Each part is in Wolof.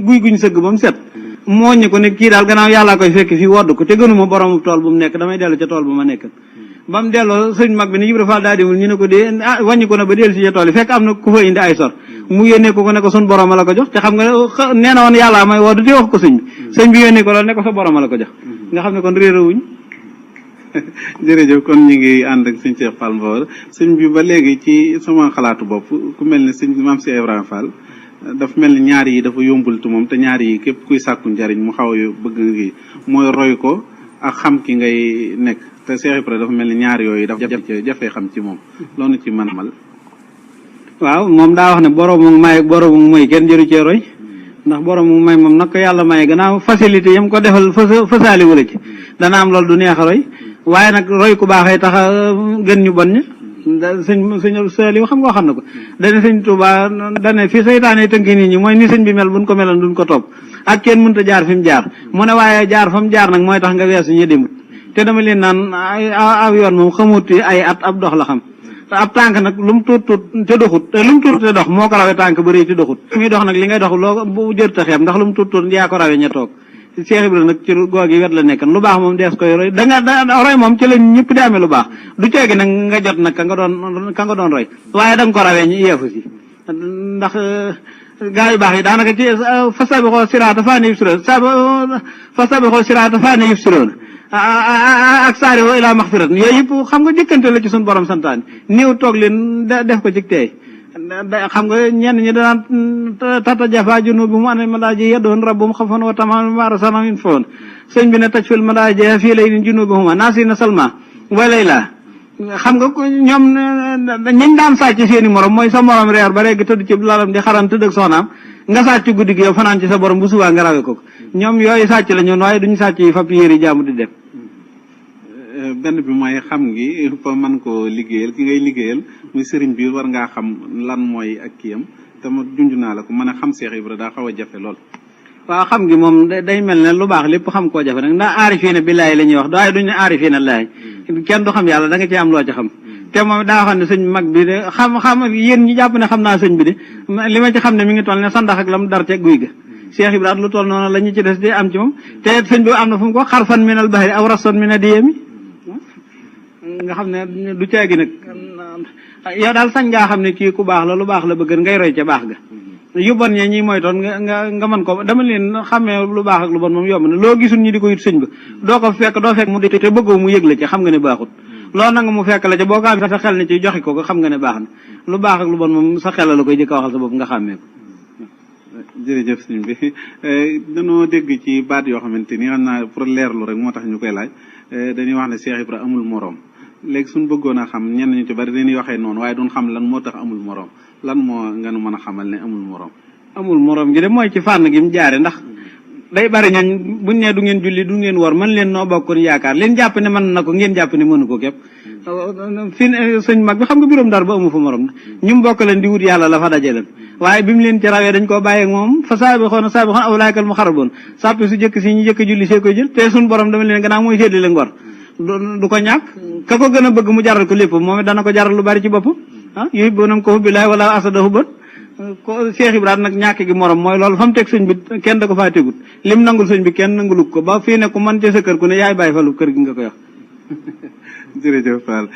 guy guñ sëgg ba mu set mooñu ko ne kii daal gannaaw yàllaa koy fekk fii wodd ko te gënuma borom tool bu mu nekk damay dellu ca tool bu ma nekk ba mu delloo sëñ mag bi ne Ibra Fall daa dimul ñu ne ko dee wàññi ko na ba dellu si ca tool yi fekk am na ku fa indi ay sor mu yónnee ko ne ko sun borom la ko jox te xam nga nee na woon yàllaa may wodd te wax ko sëñ bi yónnee ko loolu ne ko sa borom la ko jox nga xam ne kon réerawuñ jërëjëf kon ñu ngi ànd ak sëñ Cheikh Fall Mbawar sëñ bi ba léegi ci sama xalaatu bopp ku mel ne sëñ Maam Cheikh Ibrahima Fall dafa mel ni ñaar yi dafa yombul ci moom te ñaar yi képp kuy sàkku njariñ mu xaw a bëgg nga mooy roy ko ak xam ki ngay nekk te Cheikh Ibrahima dafa mel ni ñaar yooyu dafa jafe xam ci moom loolu ci mën mal waaw moom daa wax ne boroomu may boroomu mooy kenn jëru cee roy ndax boroomu may moom nag ko yàlla may gannaaw facilité yam ko defal fasaali wala ci dana am loolu du neex a roy waaye nag roy ku baaxee tax gën ñu bon ña sëñ Saliou xam nga xam na ko dane sëñ Touba dane fi seytaane tënki nit ñi mooy ni sëñ bi mel buñ ko meloon duñ ko topp ak kenn mënta jaar fi mu jaar mu ne waaye jaar fa mu jaar nag mooy tax nga weesu ñi demut te dama leen naan aw yoon moom xamuti ay at ab dox la xam te ab tànk nag lu mu tuut tuut te doxut te lu mu tuut te dox moo ko rawee tànk bëri te doxut muy dox nag li ngay dox loo bu jër ta xeeb ndax lu mu tuut tuut yaa ko rawee ña toog Cheikh Ibrahima nag ci goog yi wet la nekkan lu baax moom dees koy roy roy moom ci la ñëpp di amee lu baax du ceegi nag nga jot nag ka nga doon roy waaye da nga ko rawee ñu yeefu si ndax gaa yu baax yi daanaka ci fastabiqoo siraata faani yubsiroon ak saari'uu ilaa maxfiratin yooyu yëpp xam nga jëkkante la ci suñu borom santaane néew toog leen def ko ci tey xam nga ñenn ñi danaan tata jafa junubuhum anil madaaji yad'uuna rabbahum xawfan wa tama'an wa mimmaa razaqnaahum yunfiquun sëñ bi ne tajfil madaaji fii laylin junubuhum naasiina salma wa layla xam nga ñoom ñañ daan sàcc seeni morom mooy sa morom reer ba léegi tëdd ci lalam di xaran tëdd ak soxnaam nga sàcc guddi gi yow fanaan ci sa borom bu subaa nga rawee ko ñoom yooyu sàcc la ñoon waaye duñu sàcc yi fab yéeri jaamu di dem benn bi mooy xam ngi fa mën koo liggéeyal ki ngay liggéeyal muy sëriñ bi war ngaa xam lan mooy ak kiyam te ma junj naa la ko mën a xam Cheikh Ibra daa xaw a jafe lool waaw xam ngi moom day mel ne lu baax lépp xam koo jafe nag ndax aarifiina billaahi la ñuy wax waaye duñu ne aarifiina laahi kenn du xam yàlla da nga ci am loo ci xam te moom daa xam ne sëñ mag bi de xam yéen ñi jàpp ne xam naa sëñ bi de li ma ci xam ne mi ngi toll ne sandax ak lam dar ca guy ga Cheikh Ibra lu toll noonu la ñu ci des di am ci moom te sëñ bi am na fu mu ko xarfan minal bahri aw rason mina diyami nga xam ne du caagi nag yow daal sañ ngaa xam ne kii ku baax la lu baax la bëgg ngay roy ca baax ga yu bon ñee ñi moytoon nga mën ko dama leen xamee lu baax ak lu bon moom yomb na loo gisul ñi di ko yit sëñ ba doo fekk mu di te bëggoo mu yëg la ci xam nga ne baaxut loolu nanga mu fekk la ca boo ko am sa xel ne ci joxe ko xam nga ne baax na lu baax ak lu bon moom sa xel la koy jëkk a waxal sa bopp nga xàmmee ko jërëjëf sëñ bi dañoo dégg ci baat yoo xamante ni xam naa pour leerlu rek moo tax ñu koy laaj dañuy wax ne Cheikh Ibra amul moroom léegi suñ bëggoon a xam ñenn ñu ci bari dañuy waxee noonu waaye duñ xam lan moo tax amul moroom lan moo nga nu mën a xamal ne amul moroom gi de mooy ci fànn gi mu jaare ndax day bari ñooñ buñ ne du ngeen julli du ngeen war man leen noo bokkoon yaakaar leen jàpp ne mën na ko ngeen jàpp ne mënu ko képp fi sëñ mag bi xam nga biróom dar ba amu fa morom ñu mu bokk leen di wut yàlla la fa daje leen waaye bi mu leen ci rawee dañ koo bàyyeeg moom fa saabixoona awlaa'ikal muqarrabuun sàppi su jëkk si ñu jëkk julli see koy jël te suñ borom dama leen gannaaw mooy séddale ngor du ko ñàkk ka ko gën a bëgg mu jaral ko lépp moom it dana ko jaral lu bari ci bopp yooyu bonam ko hubbillahi wala asada hubban ko Cheikh Ibrahima nag ñàkk gi morom mooy loolu fa mu teg sëñ bi kenn da ko faa tegut lim nangul sëñ bi kenn nangulug ko ba fii ne ku man te sa kër ku ne yaay bàyyi fa lu kër gi nga koy wax jërëjëf Fall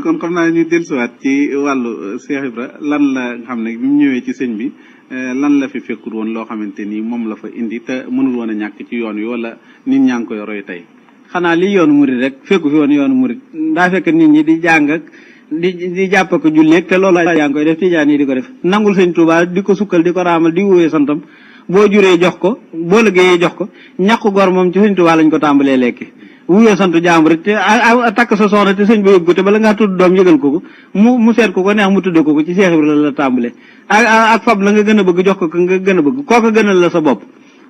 kon xam naa ñu dellusiwaat ci wàllu Cheikh Ibra lan la nga xam ne bi mu ñëwee ci sëñ bi lan la fi fekkul woon loo xamante ni moom la fa indi te mënul woon a ñàkk ci yoon wi wala nit ñaa ngi koy roy tey xanaa lii yoonu murit rek fekku fi woon yoonu murit daa fekk nit ñi di jàng ak di jàpp ko julleeg te loolu yaa ngi koy def tijaan yi di ko def nangul sëñ Tuubaa di ko sukkal di ko raamal di wóoyee santam boo juree jox ko boo liggéeyee jox ko ñàkk gor moom ci sëñ Tuubaa lañ ko tàmbalee lekki wuyoo sant jàmbur te takk sa soxna te sëñ ba yëg ko te bala ngaa tudd doom yëgal ko mu seet ko neex mu tudde ko ci Cheikh Ibra la tàmbalee ak fab la nga gën a bëgg jox ko nga gën a bëgg kooka gënal la sa bopp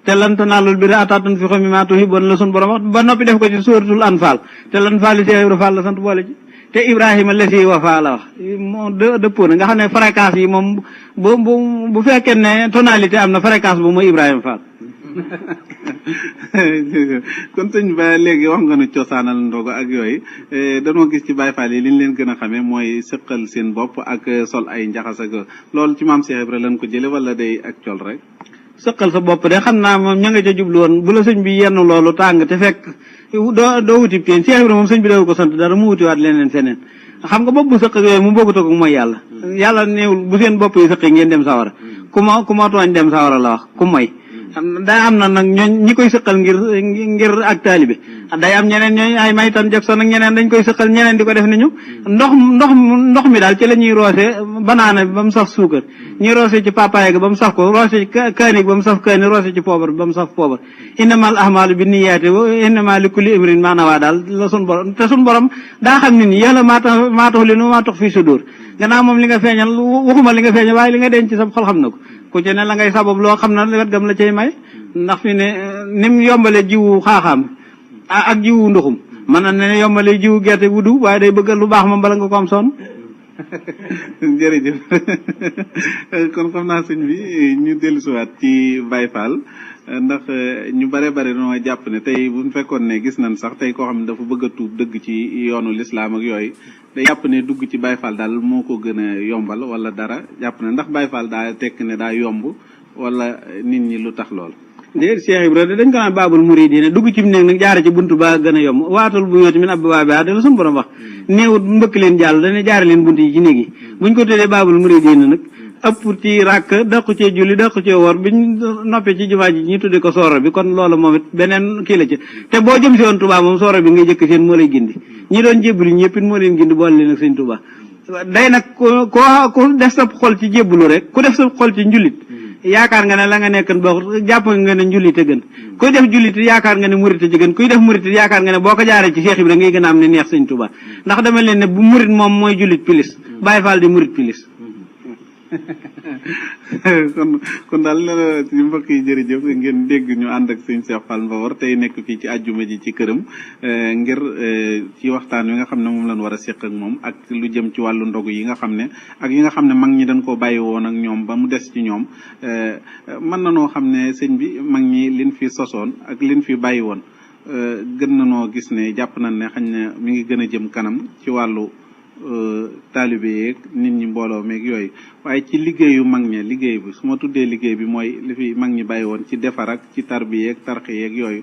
te lan tanaalul birra hattaa tunfiquu mimmaa tuhibbuuna la sun borom wax ba noppi def ko ci suuratul Anfaal te lan faal yi Cheikh Ibra Fall la sant boole ci te Ibrahima la si wafa la wax moo dëppoo na nga xam ne fréquence yi moom bu fekkee ne tonalité am na fréquence bu mooy Ibrahima Fall kon sëñ ba léegi wax nga nu cosaanal ndogu ak yooyu danoo gis ci Baye Fall yi li ñu leen gën a xamee mooy sëqal seen bopp ak sol ay njaxas ak loolu ci maam Cheikh Ibra lañ ko jële wala day ak col rek. sëqal sa bopp de xam naa moom ña nga ca jublu woon bu la sëñ bi yenn loolu tàng te fekk doo wuti teen Cheikh Ibra moom sëñ bi daw ko sant dara mu wutiwaat leneen feneen xam nga bopp bu sëq yooyu mu bokkut ak mooy yàlla néewul bu seen bopp yi sëqi ngeen dem sawara ku ma tooñ dem sawara la wax ku mooy daa am na nag ñi koy sëqal ngir ak taalibe day am ñeneen ñooy ay Michael Jackson ak ñeneen dañ koy sëqal ñeneen di ko def ni ñu ndox mi daal ci la ñuy roose banaana bi ba mu saf suukar ñuy roose ci papaye ga ba mu saf ko roose ci kaani ba mu saf kaani roose ci poobar ba mu saf poobar innamal ahmaalu bi niyaati wa innama li kulli imrin maa nawaa daal la sun borom te sun borom daa xam ne ni yàlla maa tax li nu maa tax fii sudur gannaaw moom li nga feeñal waxuma li nga feeñal waaye li nga denc sa xol xam na ko ku ci ne la ngay sabab loo xam na wet gam la cay may ndax fi ne nim yombale jiwu xaaxaam ak jiwu ndoxum mën na ne yombale jiwu gerte bu du waaye day bëgg lu baax moom bala nga ko am sonn. jërëjëf kon xam naa sëñ bi ñu dellusiwaat ci Baye Fall ndax ñu bare noo jàpp ne tey bu ñu fekkoon ne gis nañ sax tey koo xam ne dafa bëgg a tuub dëgg ci yoonu lislaam ak yooyu day jàpp ne dugg ci Baye Fall daal moo ko gën a yombal wala dara jàpp ne ndax Baye Fall daa tekk ne daa yomb wala nit ñi lu tax lool. déet Cheikh Ibra dañ ko naan baabul muridiin dugg ci mu nekk nag jaare ci buntu ba gën a yomb waatul bu yooti min ab waa bi da la suñu borom wax néewut mbëkk leen jàll dana jaare leen bunt yi ci néeg yi buñ ko tuddee baabul muridiin nag ëpp ci ràkk daqu cee julli daqu cee wor biñ noppee ci jumaa ji ñu tudde ko sooro bi kon loolu moom it beneen kii la ci te boo jëm si woon Touba moom sooro bi ngay jëkk seen moo lay gindi ñi doon jébbalu ñëpp it moo leen gindi boole leen ak sëñ Touba day nag ku def sa xol ci jébbalu rek ku def sa xol ci njullit yaakaar nga ne la nga nekk boo jàpp nga ne njullite gën kuy def jullit yaakaar nga ne murite ji gën kuy def murite yaakaar nga ne boo ko jaaree ci Cheikh Ibra ngay gën a am ne neex sëñ Touba ndax dama leen ne bu murit moom mooy jullit pilis Baye Fall di murit pilis. kon daal ñu mbokk yi jërëjëf ngeen dégg ñu ànd ak sëñ Cheikh Fall Mbawar tey nekk fii ci àjjuma ji ci këram ngir ci waxtaan wi nga xam ne moom lañ war a seq ak moom ak lu jëm ci wàllu ndogu yi nga xam ne ak yi nga xam ne mag ñi dañ koo bàyyi woon ak ñoom ba mu des ci ñoom mën na noo xam ne sëñ bi mag ñi liñ fi sosoon ak liñ fi bàyyi woon gën na noo gis ne jàpp nañ ne xañ ne mi ngi gën a jëm kanam ci wàllu taalibe yeeg nit ñi mbooloo meeg yooyu waaye ci liggéeyu mag ña liggéey bi su ma tuddee liggéey bi mooy li fi mag ñi bàyyi woon ci defar ak ci tarbiya yeeg tarxi yeeg yooyu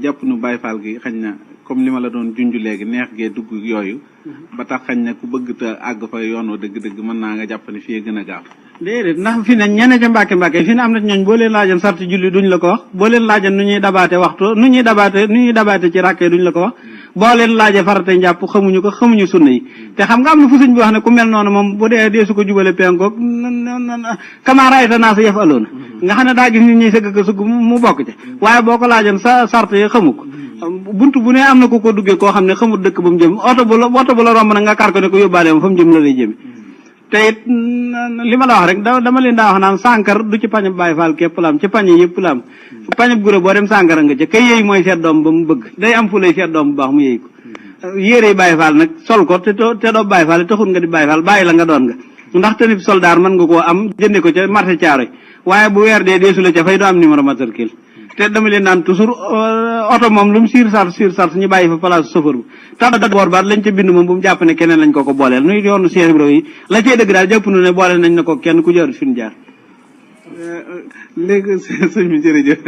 jàpp nu Baye Fall gi xañ na comme li ma la doon junj léegi neex gee dugg yooyu ba tax xañ na ku bëgg te àgg fa yoon wa dëgg-dëgg mën naa nga jàpp ne fii gën a gaaw. déedéet ndax fi ne ñene ca mbàkke fi ne am na ñooñ boo leen laajoon sarti julli duñ la ko wax boo leen laajoon nu ñuy dabaate waxtu nu ñuy dabaate ci ràkkee duñ la ko wax boo leen laajee farate njàpp xamuñu sunna yi te xam nga am na fu sëñ bi wax ne ku mel noonu moom bu dee su ko jubale penkoog kamaara ayta naa sa yëf aloona nga xam ne daa gis nit ñi sëgg ko sugg mu bokk ca waaye boo ko laajoon sa sart yi xamu ko buntu bu ne am na ku ko duggee koo xam ne xamul dëkk ba mu jëm oto bu la romb nag nga kar ko ne ko yóbbaale moom fa mu jëm la lay jëme te it li ma la wax rek dama leen daa wax naan sànkar du ci pañab Baye Fall képp la am ci pañe yëpp la am pañab guro boo dem sànkara nga ca kay yëy mooy seet doom ba mu bëgg day am fu lay seet doom bu baax mu yëy ko yére Baye Fall nag sol ko te doo Baye Fall taxul nga di Baye Fall bàyyi la nga doon nga ndax tenib soldaar mën nga koo am jënde ko ca marché Thiaroye waaye bu weer dee deesu la ca fay doo am numéro matricule te dama leen naan toujours oto moom lu mu siir sart ñu bàyyi fa place chauffeur bi tax d'abord baat lañ ca bind moom bu mu jàpp ne keneen lañ ko booleel nuy yoonu Cheikh Ibra yi la cee dëgg daal jàpp nu ne booleel nañ na ko kenn ku jaarut fi ñu jaar. léegi sëñ bi jërëjëf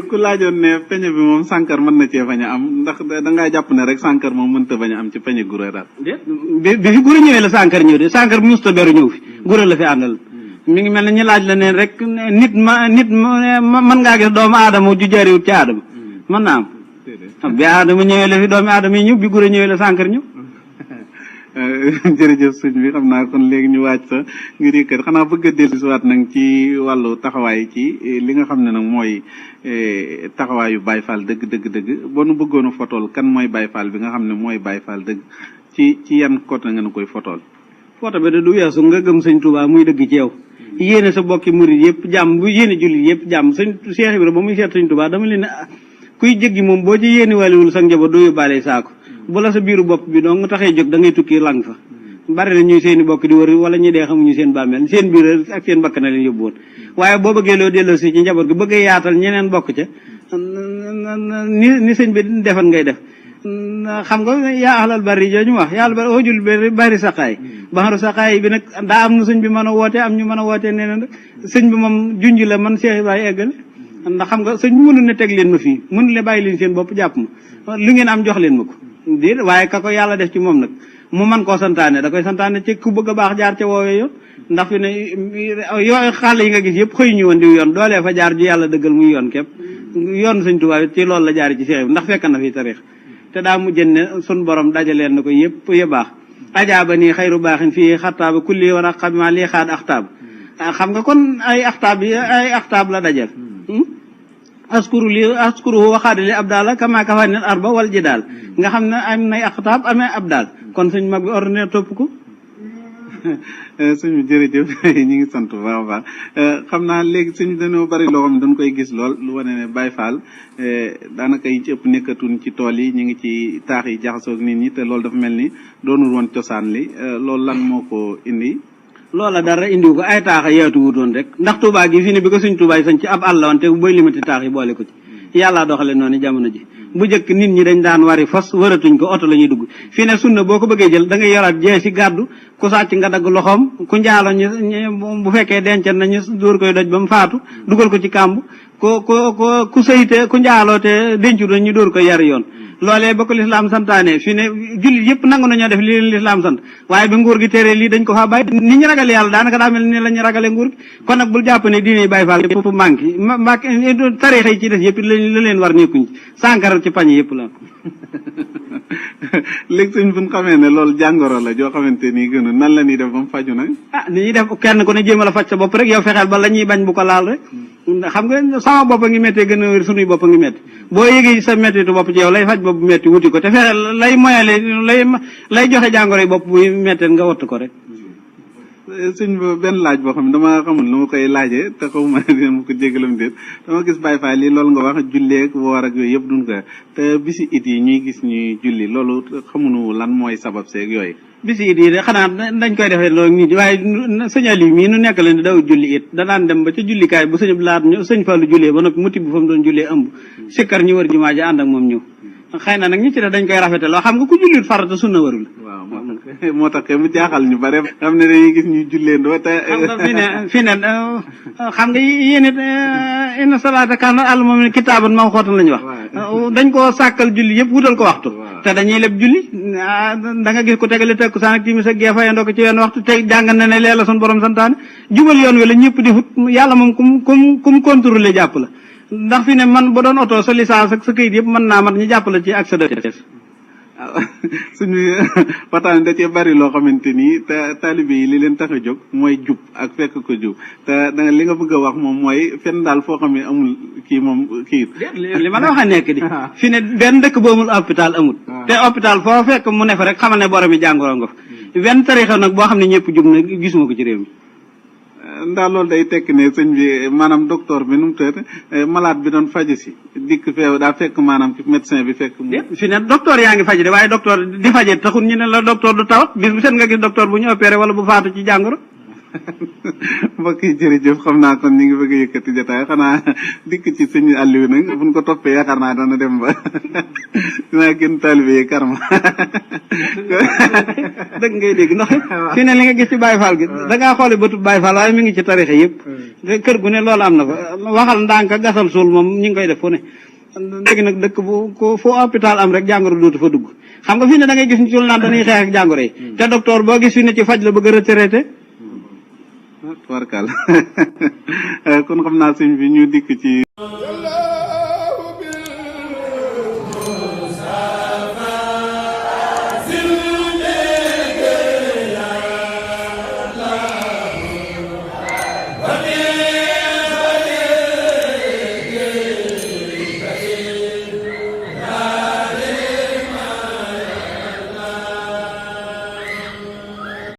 ku laajoon ne peñe bi moom sànkar mën na cee bañ a am ndax dangaa jàpp ne rek sànkar moom mënta bañ a am ci peñe gura daal. bi fi gura ñëwee la sànkar ñëw de sànkar bi musta beru ñëw fi gura la fi àndal. mi ngi mel ne ñu laaj la ne rek nit mën ngaa gis doomu aadama ju jaariwut ci aadama mën naa am bi aadama ñëwee la fi doomu aadama yi ñëw bi gura ñëwee la sànkar ñëw. jërëjëf sëñ bi xam naa kon léegi ñu waaj sa ngir yëkkat xanaa bëgg a dellusiwaat nag ci wàllu taxawaay ci li nga xam ne nag mooy taxawaayu Baye Fall dëgg boo nu bëggoon a fotool kan mooy Baye Fall bi nga xam ne mooy Baye Fall dëgg ci yan côté nga nu koy fotool. foto bi de du weesu nga gëm sëñ Touba muy dëgg ci yow yéene sa bokki murid yëpp jàmm bu yéene jullit yëpp jàmm sëñ Cheikh Ibra ba muy seet sëñ Touba dama leen ne kuy jéggi moom boo ci yéene wàlliwul sa njaboot doo yóbbaale saako bu la sa biiru bopp bi doo nga taxee jóg da ngay tukki lang fa bari na ñuy seeni bokk di wër wala ñi dee xamuñu seen bàmmeel seen biir ak seen bakk na leen yóbbu woon waaye boo bëggee loo delloo si ci njaboot gi bëggee yaatal ñeneen bokk ca ni sëñ bi defan ngay def xam nga yaa ahlal bari jooju wax yaa ahlal bari ojul bari saqaay baxaru saqaay bi nag daa am na sëñ bi mën a woote am ñu mën a wootee neneen rek sëñ bi moom junj la man Cheikh Ibrahima eggale ndax xam nga sëñ bi mënul ne teg leen ma fii mënul ne bàyyi leen seen bopp jàpp ma lu ngeen am jox leen ma ko déet waaye ka ko yàlla def ci moom nag mu man koo santaane da koy santaane ci ku bëgg a baax jaar ca woowee yoon ndax fi ne yooyu xaal yi nga gis yëpp xëy ñu woon di yoon doolee fa jaar ju yàlla dëggal muy yoon képp yoon sëñ Tuubaa ci loolu la jaari ci Cheikh bi ndax fekk na fi tarix te daa mujjën ne sun borom dajaleen na ko yëpp ya baax ajaaba nii xayru baaxin fii xattaaba kulli war a xamima lii xaat axtaab xam nga kon ay axtaab la dajal askuru waxaadali ab daal kama kafanil arba wal ji daal nga xam ne am nay axtaab amee ab daal kon suñ mag bi ordinaire topp ko sëñ bi jërëjëf ñu ngi sant bu baax a baax xam naa léegi sëñ bi dañoo bari loo xam ne dañ koy gis lool lu wane ne Baye Fall daanaka yi ci ëpp nekkatuñ ci tool yi ñu ngi ci taax yi jaxasoo ak nit ñi te loolu dafa mel ni doonul woon cosaan li loolu lan moo ko indi loola dara indiwu ko ay taax a yaatu wutoon rek ndax Touba gi fi ne bi ko suñ Touba yi sañ ci ab àll woon te booy limati taax yi boole ko ci yàllaa doxale noonu jamono ji bu njëkk nit ñi dañ daan wari fos waratuñ ko oto la ñuy dugg fii ne sunna boo ko bëggee jël da ngay yoraat jee si gàddu ku sàcc nga dagg loxoom ku njaalo ñu bu fekkee dencan nañu dóor koy doj ba mu faatu dugal ko ci kàmb ku sëyte ku njaaloo te dencu doon ñu dóor koy yar yoon loolee ba ko lislaam santaane fii ne jullit yëpp nangu nañoo def li leen lislaam sant waaye bi nguur gi teree lii dañ ko faa bàyyi nit ñi ragale yàlla daanaka daa mel ni la ñu ragale nguur gi kon nag bul jàpp ne diine Baay Faal yëpp manqué tarixa yi ci des yëpp la leen war nekkuñ sànkara ci pañe yëpp la léegi sëñ buñ xamee ne loolu jàngoro la joo xamante nii gënu nan la ñuy def ba mu faju nag ni ñuy def kenn ku ne jéem a la faj sa bopp rek yow fexeel ba la ñuy bañ bu ko laal rek xam nga sama bopp a ngi méttee gën a wér sunuy bopp a ngi métti boo yëgee sa méttitu bopp ci yow lay faj bopp bu métti wuti ko te fexeel lay moyale lay joxe jàngoro yi bopp buy métteel nga wattu ko rek sëñ ba benn laaj boo xam ne dama xamul lu ma koy laajee te xaw ma dina ma ko jégalam déet dama gis Baye Fall yi loolu nga wax julleeg woor ak yooyu yëpp duñ ko te bisi it yi ñuy gis ñuy julli loolu xamuñu lan mooy sabab seeg yooyu bisi it yi de xanaa dañ koy defee loolu nit waaye sëñ Aliou mii nu nekk leen di daw julli it danaan dem ba ca jullikaay bu sëñ laat ñu sëñ Fallu jullee ba noppi mu tibb fa mu doon jullee ëmb sikkar ñu wër jumaa ji ànd ak moom ñëw xëy na nag ñi ci def dañ koy rafete loo xam nga ku jullit farata sunna warul waaw moo tax mu jaaxal ñu bare xam ne dañuy gis ñu jullee ndoo te fi ne xam nga yéen it inna salaata kaanat alal mu'miniina kitaaban mawquutan lañu wax dañ koo sàkkal julli yëpp wutal ko waxtu te dañuy leb julli da nga gis ko tegale takkusaan ak timis ak gee fayandoo ko ci wenn waxtu te jàngal na ne lee la sun borom santaane jubal yoon wi la ñëpp di fut yàlla moom kum contrôler jàpp la ndax fi ne man ba doon oto sa licence ak sa këyit yëpp mën naa mat ñu jàpp la ci accès de waaw suñu waxtaan da cee bari loo xamante ni te taalibe yi li leen tax a jóg mooy jub ak fekk ko jub te da nga li nga bëgg a wax moom mooy fenn daal foo xam ne amul kii moom kii li ma la wax a nekk di fi ne benn dëkk bu amul hôpital amul te hôpital foo fekk mu ne fa rek xamal ne boromi jàngoro nga fa benn tarixa nag boo xam ne ñëpp jub na gisuma ko ci réew mi ndax loolu day tekk ne sëñ bi maanaam docteur bi nu mu tëdd malade bi doon faju si dikk feew daa fekk maanaam médecin bi fekk fi ne docteur yaa ngi faje de waaye docteur di faje taxul ñu ne la docteur du tawat bis bu set nga gis docteur bu ñu opéré wala bu faatu ci jàngoro mbokk yi jërëjëf xam naa kon ñu ngi bëgg a yëkkati jotaay xanaa dikk ci sëñ Aliou nag buñ ko toppee yaakaar naa dana dem ba dinaa gën taalibe yi karma dëgg ngay dégg ndax fi ne li nga gis ci Baye Fall gi da ngaa xoole bëtu Baye Fall waaye mi ngi ci tarixa yëpp kër gu ne loolu am na fa waxal ndànk gasal suul moom ñu ngi koy def fu ne léegi nag dëkk bu ko fu hôpital am rek jàngoro dootu fa dugg xam nga fi ne da ngay gis ñu sul naan dañuy xeex ak jàngoro yi te docteur boo gis fi ne ci faj la bëgg a retraité tubarkal kon xam naa sëñ bi ñu dikk ci